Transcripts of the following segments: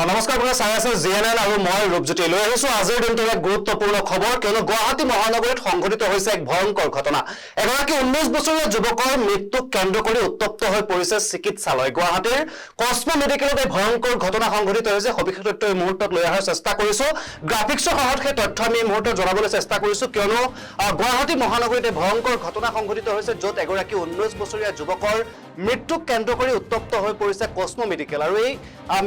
নমস্কাৰ, আপোনাৰ চাই আছে জিএনএন আৰু মই ৰূপজ্যোতি। লৈ আহিছো আজিৰ দিনটোৰ এক গুৰুত্বপূৰ্ণ খবৰ, কিয়নো গুৱাহাটী মহানগৰীত সংঘটিত হৈছে এক ভয়ংকৰ ঘটনা। এগৰাকী 19 বছৰীয়া যুৱকৰ মৃত্যুক কেন্দ্ৰ কৰি উত্তপ্ত হৈ পৰিছে চিকিৎসালয়। গুৱাহাটীৰ কস্ম মেডিকেলত এই ভয়ংকৰ ঘটনা সংঘটিত হৈছে। সবিশেষ তথ্য এই মুহূৰ্তত লৈ অহাৰ চেষ্টা কৰিছো। গ্ৰাফিক্সৰ সহায়ত সেই তথ্য আমি এই মুহূৰ্তত জনাবলৈ চেষ্টা কৰিছো, কিয়নো গুৱাহাটী মহানগৰীত এই ভয়ংকৰ ঘটনা সংঘটিত হৈছে, য'ত এগৰাকী 19 বছৰীয়া যুৱকৰ মৃত্যুক কেন্দ্ৰ কৰি উত্তপ্ত হৈ পৰিছে কস্ম মেডিকেল। আৰু এই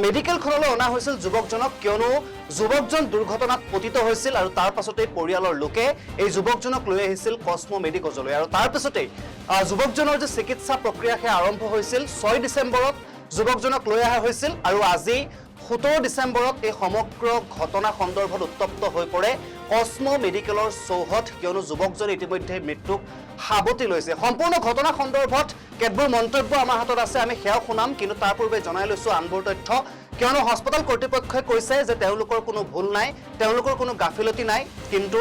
মেডিকেলখনলৈ অনা হৈছিল যুৱকজনক, কিয়নো যুৱকজন দুৰ্ঘটনাত পতিত হৈছিল আৰু তাৰ পাছতেই পৰিয়ালৰ লোকে এই যুৱকজনক লৈ আহিছিল কস্ম মেডিকজলৈ। আৰু তাৰ পাছতেই যুৱকজনৰ যে চিকিৎসা প্ৰক্ৰিয়া, সেয়া আৰম্ভ হৈছিল। 6 ডিচেম্বৰত যুৱকজনক লৈ অহা হৈছিল আৰু আজি 17 ডিচেম্বৰত এই সমগ্ৰ ঘটনা সন্দৰ্ভত উত্তপ্ত হৈ পৰে কস্ম মেডিকেলৰ চৌহদ, কিয়নো যুৱকজন ইতিমধ্যে মৃত্যুক সাৱটি লৈছে। সম্পূৰ্ণ ঘটনা সন্দৰ্ভত কেতবোৰ মন্তব্য আমাৰ হাতত আছে, আমি সেয়াও শুনাম। কিন্তু তাৰ পূৰ্বে জনাই লৈছো আনবোৰ তথ্য, কিয়নো হস্পিতাল কৰ্তৃপক্ষই কৈছে যে তেওঁলোকৰ কোনো ভুল নাই, তেওঁলোকৰ কোনো গাফিলতি নাই। কিন্তু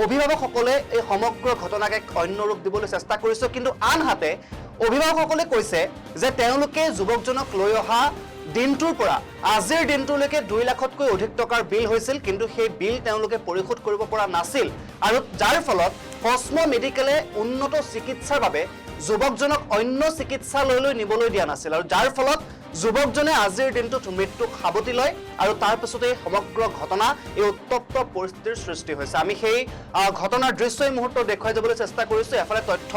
অভিভাৱকসকলে এই সমগ্ৰ ঘটনাক এক অন্য ৰূপ দিবলৈ চেষ্টা কৰিছে। কিন্তু আনহাতে অভিভাৱকসকলে কৈছে যে তেওঁলোকে যুৱকজনক লৈ অহা দিনটোৰ পৰা আজিৰ দিনটোলৈকে 2 লাখতকৈ অধিক টকাৰ বিল হৈছিল, কিন্তু সেই বিল তেওঁলোকে পৰিশোধ কৰিব পৰা নাছিল আৰু যাৰ ফলত কস্ম মেডিকেলে উন্নত চিকিৎসাৰ বাবে যুৱকজনক অন্য চিকিৎসালয়লৈ নিবলৈ দিয়া নাছিল আৰু যাৰ ফলত যুৱকজনে আজিৰ দিনটোত মৃত্যুক সাৱটি লয়। আৰু তাৰ পিছতেই সমগ্ৰ ঘটনা এই উত্তপ্ত পৰিস্থিতিৰ সৃষ্টি হৈছে। আমি সেই ঘটনাৰ দৃশ্য এই মুহূৰ্তত দেখুৱাই যাবলৈ চেষ্টা কৰিছো। এফালে তথ্য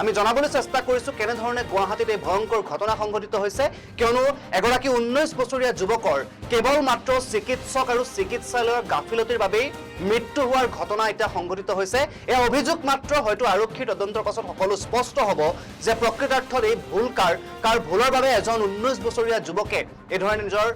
আমি জনাবলৈ চেষ্টা কৰিছো, কেনেধৰণে গুৱাহাটীত এই ভয়ংকৰ ঘটনা সংঘটিত হৈছে, কিয়নো এগৰাকী 19 বছৰীয়া যুৱকৰ কেৱল মাত্ৰ চিকিৎসক আৰু চিকিৎসালয়ৰ গাফিলতিৰ বাবেই মৃত্যু হোৱাৰ ঘটনা এতিয়া সংঘটিত হৈছে। এয়া অভিযোগ মাত্ৰ। হয়তো আৰক্ষীৰ তদন্তৰ পাছত সকলো স্পষ্ট হ'ব যে প্ৰকৃতাৰ্থত এই ভুল কাৰ, কাৰ ভুলৰ বাবে এজন 19 বছৰীয়া যুৱকে এই ধৰণে নিজৰ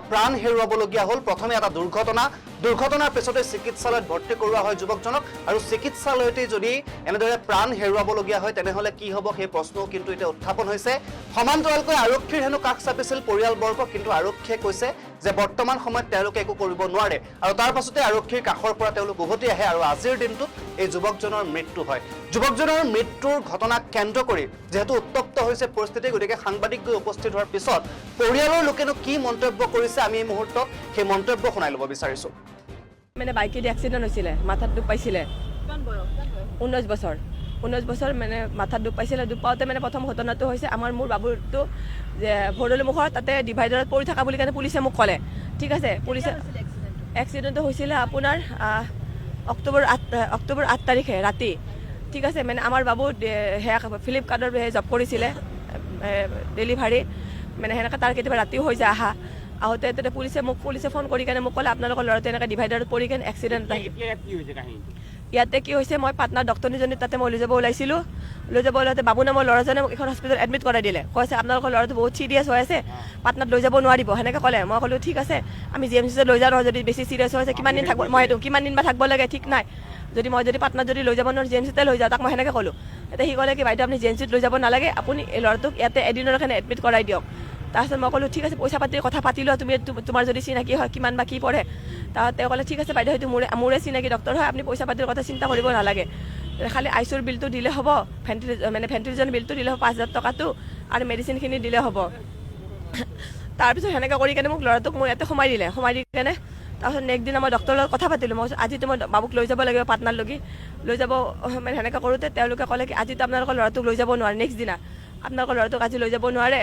প্ৰাণ হেৰুৱাবলগীয়া হ'ল। প্ৰথমে এটা দুৰ্ঘটনা, দুৰ্ঘটনাৰ পিছতে চিকিৎসালয়ত ভৰ্তি কৰোৱা হয় যুৱকজনক আৰু চিকিৎসালয়তেই যদি এনেদৰে প্ৰাণ হেৰুৱাবলগীয়া হয়, তেনেহ'লে কি হ'ব, সেই প্ৰশ্নও কিন্তু এতিয়া উত্থাপন হৈছে। সমান্তৰালকৈ আৰক্ষীৰ হেনো কাষ চাপিছিল পৰিয়ালবৰ্গ, কিন্তু আৰক্ষীয়ে কৈছে যে বৰ্তমান সময়ত তেওঁলোকে একো কৰিব নোৱাৰে। আৰু তাৰ পাছতে আৰক্ষীৰ কাষৰ পৰা তেওঁলোক উভতি আহে আৰু আজিৰ দিনটোত এই যুৱকজনৰ মৃত্যু হয়। যুৱকজনৰ মৃত্যুৰ ঘটনাক কেন্দ্ৰ কৰি যিহেতু উত্তপ্ত হৈছে পৰিস্থিতি, গতিকে সাংবাদিক গৈ উপস্থিত হোৱাৰ পিছত পৰিয়ালৰ লোকেনো কি মন্তব্য কৰিছে, আমি এই মুহূৰ্তত সেই মন্তব্য শুনাই ল'ব বিচাৰিছো। মানে বাইকেদি এক্সিডেণ্ট হৈছিলে, মাথাত দুখ পাইছিলে। 19 বছৰ, 19 বছৰ। মানে মাথাত দুখ পাইছিলে। দুখ পাওঁতে মানে প্ৰথম ঘটনাটো হৈছে আমাৰ মোৰ বাবুটো যে ভৰলু মুখৰ তাতে ডিভাইডাৰত পৰি থকা বুলি কাৰণে পুলিচে মোক ক'লে। ঠিক আছে, পুলিচে এক্সিডেণ্টটো হৈছিলে আপোনাৰ অক্টোবৰ 8 তাৰিখে ৰাতি। ঠিক আছে, মানে আমাৰ বাবু সেয়া ফ্লিপকাৰ্টৰ জব কৰিছিলে, ডেলিভাৰী। মানে সেনেকৈ তাৰ কেতিয়াবা ৰাতিও হৈ যায় আহা। আহোঁতে তেতিয়া পুলিচে ফোন কৰি কেনে মোক ক'লে, আপোনালোকৰ ল'ৰাটো এনেকৈ ডিভাইডাৰত পৰি কেনে এক্সিডেণ্ট আহি এতিয়া ইয়াত কি হৈছে কাহিনীটো? ইয়াতে কি হৈছে, মই পাটনাৰ ডক্টৰনীজনী তাতে মই লৈ যাব ওলাইছিলোঁ। লৈ যাব ওলাওঁতে বাবু নামৰ ল'ৰাজনে মোক এখন হস্পিটেলত এডমিট কৰাই দিলে। কৈছে, আপোনালোকৰ ল'ৰাটো বহুত চিৰিয়াছ হৈ আছে, পাটনাত লৈ যাব নোৱাৰিব, সেনেকৈ ক'লে। মই ক'লোঁ, ঠিক আছে, আমি জিএমচিত লৈ যাওঁ নহয়, যদি বেছি চিৰিয়াছ হৈ আছে। কিমান দিন থাকিব, মই সেইটো কিমান দিন বা থাকিব লাগে ঠিক নাই। যদি মই যদি পাটনাত যদি লৈ যাব নোৱাৰোঁ, জিএমচিতে লৈ যাওঁ তাক, মই সেনেকৈ ক'লোঁ। তেতিয়া সি ক'লে কি, বাইদেউ, আপুনি জিএমচিত লৈ যাব নালাগে, আপুনি এই ল'ৰাটোক ইয়াতে এদিনৰ কাৰণে এডমিট কৰাই দিয়ক। তাৰপিছত মই ক'লোঁ, ঠিক আছে, পইচা পাতিৰ কথা পাতি লোৱা তুমি, তোমাৰ যদি চিনাকি হয়, কিমান বা কি পৰে। তাত তেওঁ ক'লে, ঠিক আছে বাইদেউ, সেইটো মোৰে চিনাকি ডক্টৰ হয়, আপুনি পইচা পাতিৰ কথা চিন্তা কৰিব নালাগে, খালি আইচিইউৰ বিলটো দিলে হ'ব, মানে ভেণ্টিলেশ্যন বিলটো দিলে হ'ব 5,000 টকাটো আৰু মেডিচিনখিনি দিলে হ'ব। তাৰপিছত সেনেকৈ কৰি কেনে মোক ল'ৰাটোক মোৰ ইয়াতে সোমাই দিলে। সোমাই দি কেনে তাৰপিছত নেক্সট দিনা মই ডক্টৰৰ লগত কথা পাতিলোঁ। মই কৈছোঁ, আজিতো মই বাবুক লৈ যাব লাগিব পাটনালৈকে লৈ যাব। মানে সেনেকৈ কৰোঁতে তেওঁলোকে ক'লে কি, আজিতো আপোনালোকৰ ল'ৰাটোক লৈ যাব নোৱাৰে, নেক্সট দিনা আপোনালোকৰ ল'ৰাটোক আজি লৈ যাব নোৱাৰে,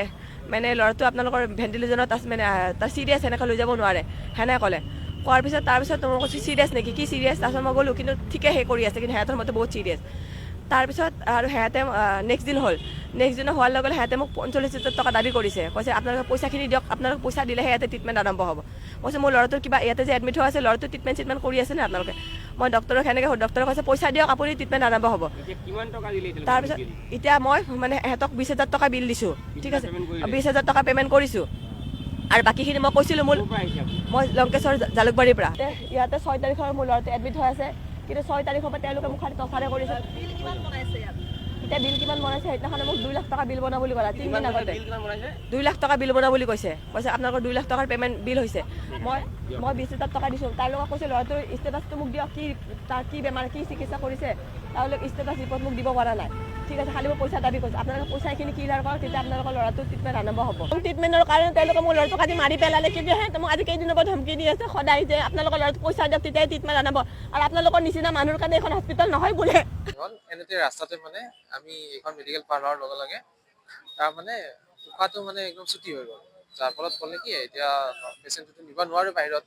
মানে ল'ৰাটো আপোনালোকৰ ভেণ্টিলেশ্যনত আছে, মানে তাৰ চিৰিয়াছ, সেনেকৈ লৈ যাব নোৱাৰে, সেনেকৈ ক'লে। কোৱাৰ পিছত তাৰপিছত মই কৈছোঁ, চিৰিয়াছ নেকি, কি চিৰিয়াছ? তাৰপিছত মই গ'লোঁ, কিন্তু ঠিকে সেই কৰি আছে, কিন্তু সিহঁতৰ মতে বহুত চিৰিয়াছ। তাৰপিছত আৰু সিহঁতে নেক্সট দিন হ'ল। নেক্সট দিনা হোৱাৰ লগে লগে সিহঁতে মোক 45,000 টকা দাবী কৰিছে। কৈছে, আপোনালোকে পইচাখিনি দিয়ক, আপোনালোকে পইচা দিলেহে ইয়াতে ট্ৰিটমেণ্ট আৰম্ভ হ'ব। মই কৈছোঁ, মোৰ ল'ৰাটোৰ কিবা ইয়াতে যে এডমিট হৈ আছে, ল'ৰাটোৰ ট্ৰিটমেণ্ট চিটমেণ্ট কৰি আছেনে আপোনালোকে? মই ডক্টৰক সেনেকৈ, ডক্টৰে কৈছে, পইচা দিয়ক আপুনি, ট্ৰিটমেণ্ট আৰম্ভ হ'ব। এতিয়া কিমান টকা দিলে এতিয়ালৈকে? তাৰপিছত এতিয়া মই মানে সিহঁতক 20,000 টকা বিল দিছোঁ। ঠিক আছে। পে'মেণ্ট কৰিলে? 20,000 টকা পে'মেণ্ট কৰিছোঁ আৰু বাকীখিনি মই কৈছিলোঁ মোৰ ক'ৰ পৰা আহিছে আপুনি? মই লংকেশ্বৰ জালুকবাৰীৰ পৰা। ইয়াতে 6 তাৰিখৰ মোৰ ল'ৰাটো এডমিট হৈ আছে, কিন্তু 6 তাৰিখৰ পৰা তেওঁলোকে মোক খালি টৰ্চাৰে কৰিছে। এতিয়া বিল কিমান বনাইছে, সেইদিনাখনে মোক 2 লাখ টকা বিল বনাব বুলি ক'লা, 3 দিন আগতে। বিল কিমান বনাইছে? 2 লাখ টকা বিল বনাব বুলি কৈছে। কৈছে, আপোনালোকৰ 2 লাখ টকাৰ পে'মেণ্ট বিল হৈছে। মই 20,000 টকা দিছোঁ। তাৰ লগত কৈছে, ল'ৰাটোৰ ষ্টেটাছটো মোক দিয়ক, কি তাৰ কি বেমাৰ, কি চিকিৎসা কৰিছে। তেওঁলোক ষ্টেটাছ ৰিপৰ্ট মোক দিব পৰা নাই। ঠিক আছে, খালি মই পইচা দাবী কৰিছোঁ, আপোনালোকে পইচাখিনি ক্লিয়াৰ কৰক, তেতিয়া আপোনালোকৰ ল'ৰাটোৰ ট্ৰিটমেণ্ট আৰম্ভ হ'ব। ট্ৰিটমেণ্টৰ কাৰণে তেওঁলোকে মোৰ ল'ৰাটোক আজি মাৰি পেলালে। কিন্তু সিহঁতে মোক আজি কেইদিনৰ পৰা ধমকি দি আছে সদায় যে আপোনালোকৰ ল'ৰাটোক পইচা দিয়ক, তেতিয়াই ট্ৰিটমেণ্ট আৰম্ভ, আৰু আপোনালোকৰ নিচিনা মানুহৰ কাৰণে এইখন হস্পিটেল নহয় বোলে। হ'ল এনেতে ৰাস্তাতে মানে আমি এইখন মেডিকেল পাৰ হোৱাৰ লগে লগে তাৰ মানে উশাহটো মানে একদম চুটি হৈ গ'ল। যাৰ ফলত ক'লে কি এতিয়া পেচেণ্টটো নিব নোৱাৰো বাহিৰত।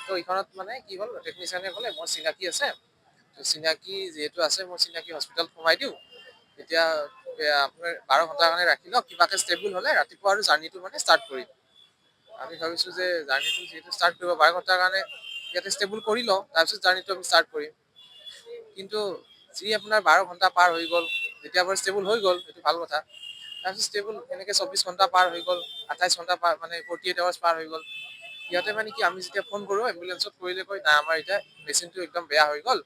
তো এইখনত মানে কি হ'ল, টেকনিচিয়ানে ক'লে মোৰ চিনাকি আছে, তো চিনাকি যিহেতু আছে মোৰ চিনাকি হস্পিটেলত সোমাই দিওঁ, তেতিয়া আপোনাৰ 12 ঘণ্টাৰ কাৰণে ৰাখি লওক, কিবাকে ষ্টেবল হ'লে ৰাতিপুৱা আৰু জাৰ্ণিটো মানে ষ্টাৰ্ট কৰিম। আমি ভাবিছোঁ যে জাৰ্ণিটো যিহেতু ষ্টাৰ্ট কৰিব 12 ঘণ্টাৰ কাৰণে ইয়াতে ষ্টেবল কৰি লওঁ, তাৰপিছত জাৰ্ণিটো আমি ষ্টাৰ্ট কৰিম। কিন্তু যি আপোনাৰ 12 ঘণ্টা পাৰ হৈ গ'ল, যেতিয়া বাৰু ষ্টেবল হৈ গ'ল সেইটো ভাল কথা। তাৰপিছত ষ্টেবল এনেকৈ 24 ঘণ্টা পাৰ হৈ গ'ল, 28 ঘণ্টা পাৰ মানে 48 আৱাৰ্ছ পাৰ হৈ গ'ল। ইয়াতে মানে কি আমি যেতিয়া ফোন কৰোঁ এম্বুলেঞ্চত কৰিলে কয় নাই আমাৰ এতিয়া মেচিনটো একদম বেয়া হৈ গ'ল,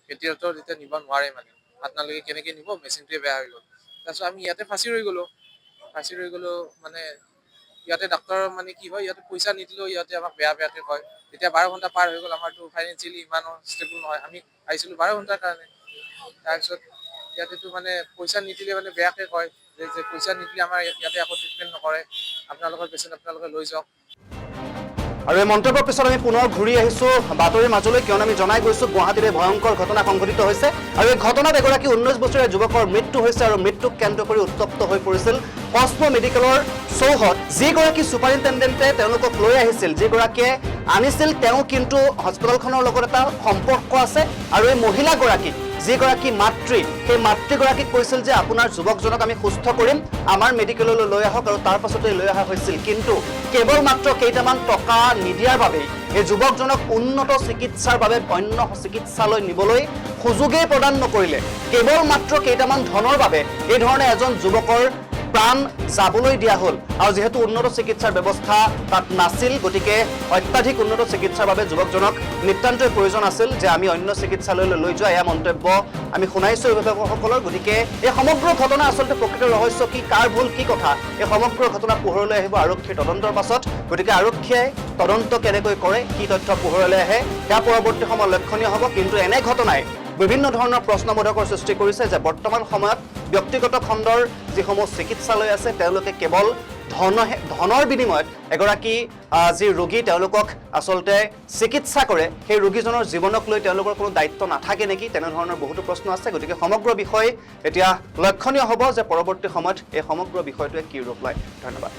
ভেণ্টিলেটৰত এতিয়া নিব নোৱাৰে, মানে আপোনালোকে কেনেকৈ নিব, মেচিনটোৱে বেয়া হৈ গ'ল। তাৰপিছত আমি ইয়াতে ফাঁচি ৰৈ গ'লো, মানে ইয়াতে ডাক্তৰ মানে কি হয়, ইয়াতে পইচা নিদিলেও ইয়াতে আমাক বেয়া বেয়াকৈ কয়। তেতিয়া 12 ঘণ্টা পাৰ হৈ গ'ল, আমাৰতো ফাইনেন্সিয়েলি ইমানো ষ্টেবল নহয়, আমি আহিছিলোঁ 12 ঘণ্টাৰ কাৰণে। তাৰপিছত ইয়াতেতো মানে পইচা নিদিলে মানে বেয়াকৈ কয় যে পইচা নিদিলে আমাৰ ইয়াতে আকৌ ট্ৰিটমেণ্ট নকৰে, আপোনালোকৰ পেচেণ্ট আপোনালোকে লৈ যাওক। আৰু এই মন্তব্যৰ পিছত আমি পুনৰ ঘূৰি আহিছোঁ বাতৰিৰ মাজলৈ, কিয়নো আমি জনাই গৈছোঁ গুৱাহাটীত ভয়ংকৰ ঘটনা সংঘটিত হৈছে আৰু এই ঘটনাত এগৰাকী 19 বছৰীয়া যুৱকৰ মৃত্যু হৈছে আৰু মৃত্যুক কেন্দ্ৰ কৰি উত্তপ্ত হৈ পৰিছিল কস্ম মেডিকেলৰ চৌহদ। যিগৰাকী ছুপাৰিণ্টেণ্ডেণ্টে তেওঁলোকক লৈ আহিছিল, যিগৰাকীয়ে আনিছিল, তেওঁ কিন্তু হস্পিটেলখনৰ লগত এটা সম্পৰ্ক আছে আৰু এই মহিলাগৰাকীক, যিগৰাকী মাতৃ, সেই মাতৃগৰাকীক কৈছিল যে আপোনাৰ যুৱকজনক আমি সুস্থ কৰিম, আমাৰ মেডিকেললৈ লৈ আহক, আৰু তাৰ পাছতে লৈ অহা হৈছিল। কিন্তু কেৱল মাত্ৰ কেইটামান টকা নিদিয়াৰ বাবেই এই যুৱকজনক উন্নত চিকিৎসাৰ বাবে অন্য চিকিৎসালয় নিবলৈ সুযোগেই প্ৰদান নকৰিলে। কেৱল মাত্ৰ কেইটামান ধনৰ বাবে এই ধৰণে এজন যুৱকৰ প্ৰাণ যাবলৈ দিয়া হ'ল। আৰু যিহেতু উন্নত চিকিৎসাৰ ব্যৱস্থা তাত নাছিল, গতিকে অত্যাধিক উন্নত চিকিৎসাৰ বাবে যুৱকজনক নিতান্তই প্ৰয়োজন আছিল যে আমি অন্য চিকিৎসালয়লৈ লৈ যোৱা, এয়া মন্তব্য আমি শুনাইছোঁ অভিভাৱকসকলৰ। গতিকে এই সমগ্ৰ ঘটনা আচলতে প্ৰকৃত ৰহস্য কি, কাৰ ভুল, কি কথা, এই সমগ্ৰ ঘটনা পোহৰলৈ আহিব আৰক্ষীৰ তদন্তৰ পাছত। গতিকে আৰক্ষীয়ে তদন্ত কেনেকৈ কৰে, কি তথ্য পোহৰলৈ আহে, সেয়া পৰৱৰ্তী সময়ত লক্ষণীয় হ'ব। কিন্তু এনে ঘটনাই বিভিন্ন ধৰণৰ প্ৰশ্নবোধকৰ সৃষ্টি কৰিছে যে বৰ্তমান সময়ত ব্যক্তিগত খণ্ডৰ যিসমূহ চিকিৎসালয় আছে, তেওঁলোকে কেৱল ধনৰ বিনিময়ত এগৰাকী যি ৰোগী তেওঁলোকক আচলতে চিকিৎসা কৰে, সেই ৰোগীজনৰ জীৱনক লৈ তেওঁলোকৰ কোনো দায়িত্ব নাথাকে নেকি, তেনেধৰণৰ বহুতো প্ৰশ্ন আছে। গতিকে সমগ্ৰ বিষয় এতিয়া লক্ষণীয় হ'ব যে পৰৱৰ্তী সময়ত এই সমগ্ৰ বিষয়টোৱে কি ৰূপ লয়। ধন্যবাদ।